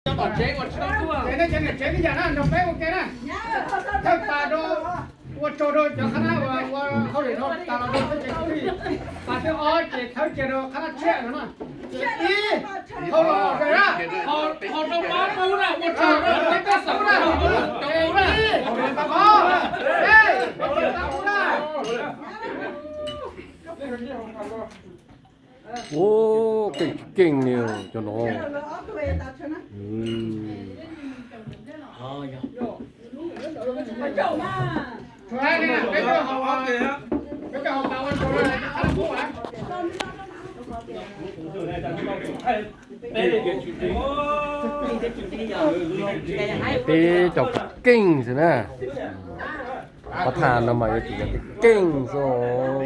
Cov tom tsev uas tsis tau tuaj, ces nej cov niam tsev ib yam na, nrog peb ua ke na. Thawj pas rau, ua tsaug rau cov qhab nab uas ua hauj lwm no tas los rau peb cov kwv tij. Pas thib ob ces thawb kiag rau qhab nab tshiab no na. Ces ib, hauj lwm na, ho rau pab pub na, ua tsaug rau peb pab xeem na, ces ib, pas qhov, ej, pas qhov na. Ua keej tsis keej li cov no. Peb cov keej xwb na. Qhov thaj no mas yuav tsum yog keej xwb.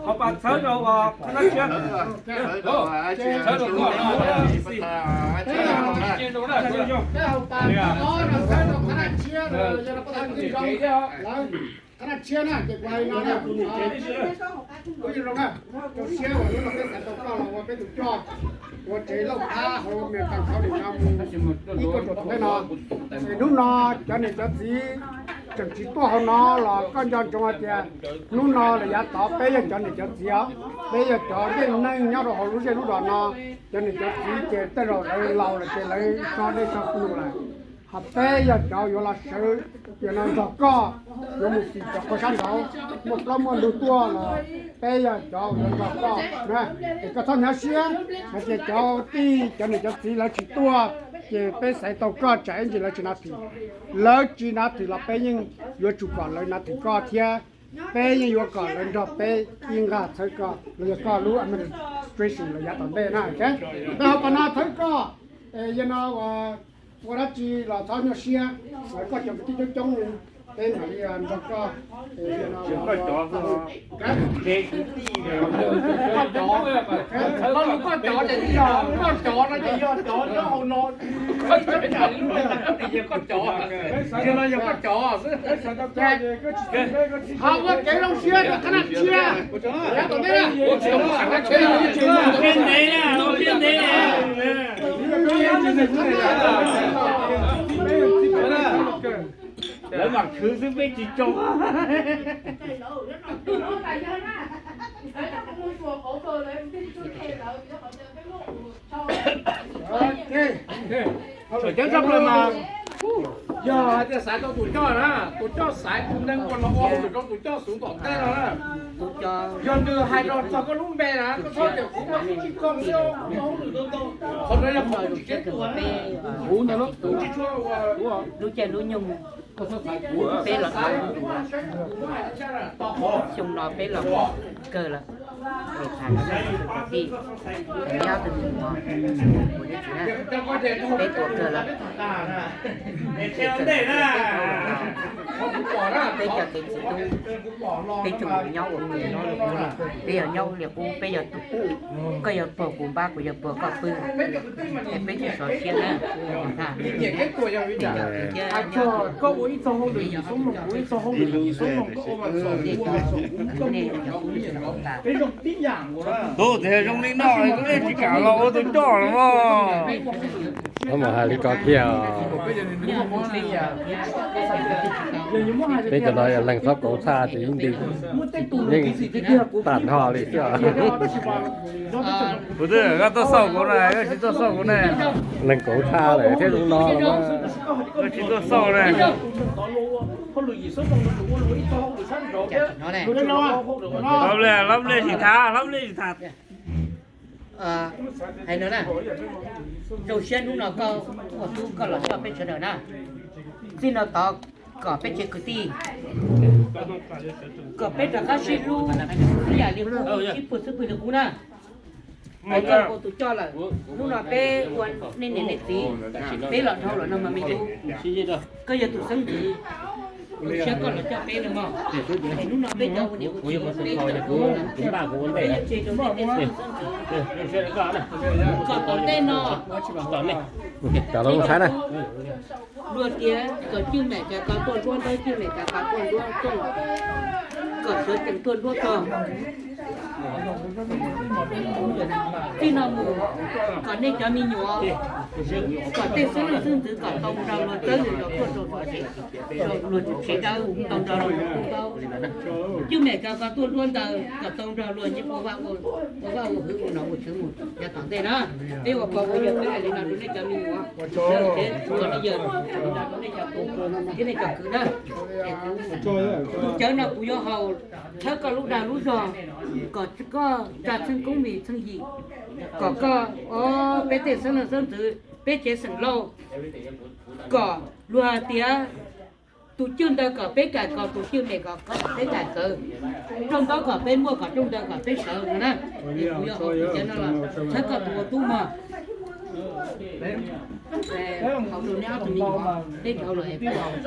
Qhov pas txhawb rau qhab nab tshiab. Txhawb rau qhab nab tshiab. Qhab nab tshiab na, ces kuv hais no na, kuv zoo na, rau siab uas hnub no peb xaiv tau koj los ua peb tus coj, ua tsev lauj kaub hauv Mes Kas Khauv Lim no mus ib kauj ruam tom ntej no. Es hnub no cov niam cov txiv tseem tsis tuaj hauv no los koj nco ntsoov hais tias hnub no lawm yav tod peb yog cov niam cov txiv os, peb yog cov yeej neeg nyob rau hauv lub zej lub zos no. Cov niam cov txiv ces tej zaum lawv laus lawm ces lawv tso dej tso num lawm. Ho peb yog cov yuav los sawv, yog no nrog koj, yuav mus tim cov qhov sab nraud, muaj plaub muaj ntug tuaj los peb yog cov yuav nrog koj. Es koj txhob nyuaj siab hais tias cov tij cov niam cov txiv lawv tsis tuaj, ces peb xaiv tau koj tsam ib ntsis lawv tsis nav thwm. Lawv tsis nav thwm los peb yeej yuav tsum kom lawv nav thwm koj thiab. Peb yeej yuav kom lawv nrog peb ib nqag txhawb koj los yog koj lub administration los yav tom ntej na. Peb hauv pas no txhawb koj, yog no ua dab tsi los txhob nyuaj siab, koj cov kwv tij coob coob, peb mam li nrog koj. Koj cov, koj cov ces yog koj cov no ces yog cov nyob hauv no, koj cov, koj cov, yog no yog koj cov xwb. Ho ua kev zoo siab rau qhab nab tshiab. Lawv mam khwv xwb peb tsis tso. Txhua cov tshaj plaws mas yog hais tias xaiv tau tus coj na, tus coj xaiv tus neeg uas los ua hauj lwm rau tus coj xwv tom ntej no na, yog nws hais los txog koj lub npe na, koj txhob tias kuv muaj txuj ci koj xwb, ua hauj lwm rau ntau. Qhov no yog qhov tsis tseeb tuag, kuv tsis tshua ua lub caij lub nyoog peb los dhau, xyoo no peb los kawg lawm. Es tham los yog tus kwv tij, tham nyob tus mus mos, kuv txiv na, peb tuav kawg lawm. Peb cov kev txiv tub, peb tseem nyob ua ke, peb yog nyob ua li qub, peb yog tus, koj yog puag kuv npab, kuv yog puag koj pw, es peb tsis sov siab na. Peb cov kev thiab, nej cov phooj ywg, nej cov phooj ywg tas. Tus tias zoo li no koj tsis kam los ua tus coj los mas. Mus hais li ko thiab. Peb cov no yog leej txhob kauv txhaj ces yeej nti, yeej tag nrho li xwb. Kuv twb koj tuaj xauj kuv na, koj tsis tuaj xauj kuv ne. Leej kauv txhaj lawm thiab zoo no los mas. Koj tsis tuaj xauj ne. Hlob Nplej, Hlob Nplej tsis tham, Hlob Nplej tsis tham. Hais no na, zoo siab hnub no koj ua tub koj los coj peb sawv daws na. Txij no tod kom peb tsev kwv tij, kom peb rov qab sib hlub ib yam li qub sib pw xwb pw li qub na. Peb tau ua tus coj lawm, hnub no peb ua nej niam nej txiv, peb los dhau los no mas me tub, koj yog tus xeeb ntxwv, Siab koj los coj peb no mog. Es hnub no peb cov ua niam ua txiv peb cov ua, peb yuav tseg rau nej peb xeeb ntxwv kom tom ntej no, luag tias kom cwj mem kav kov tuaj nruab ntaub, cwj mem kav kov tuaj nruab tooj, kom sawv tsees tuaj nruab tog. Txij no mus kom nej cov me nyuam, kom tej xeeb leej xeeb ntxwv kom tau nrog luag txawb zis zos tuaj rau tsev, luag tsev dawb tau nrog luag ua ntaub. Cwj mem kav kov tuaj nruab ntawd kom tau nrog luag nce ua vaj ua hwv ua nom ua tswv mus yav tom ntej na. Peb ua pog ua yawg peb hais li no rau nej cov me nyuam, nej yawg, rau nej cov tub thiab nej cov kwv na. Tus cawv no kuv yuav haus thawb koj lub dag lub zog, kom koj tsa txheej koob mis txheej yim, kom koj, o, peb tej xeeb leej xeeb ntxwv, peb tsev xeem lauj, kom luag hais tias tus cwj ntawd kom peb kaim kov, tus cwj mem kom peb kaim kawv, rooj ntaub kom peb muaj, kom rooj ntawd kom peb sawv no na. Es kuv yuav haus tus cawv no los thawb koj tus ua tub mog. Haus rau neb ob tug me nyuam, neb dhau los es peb haus.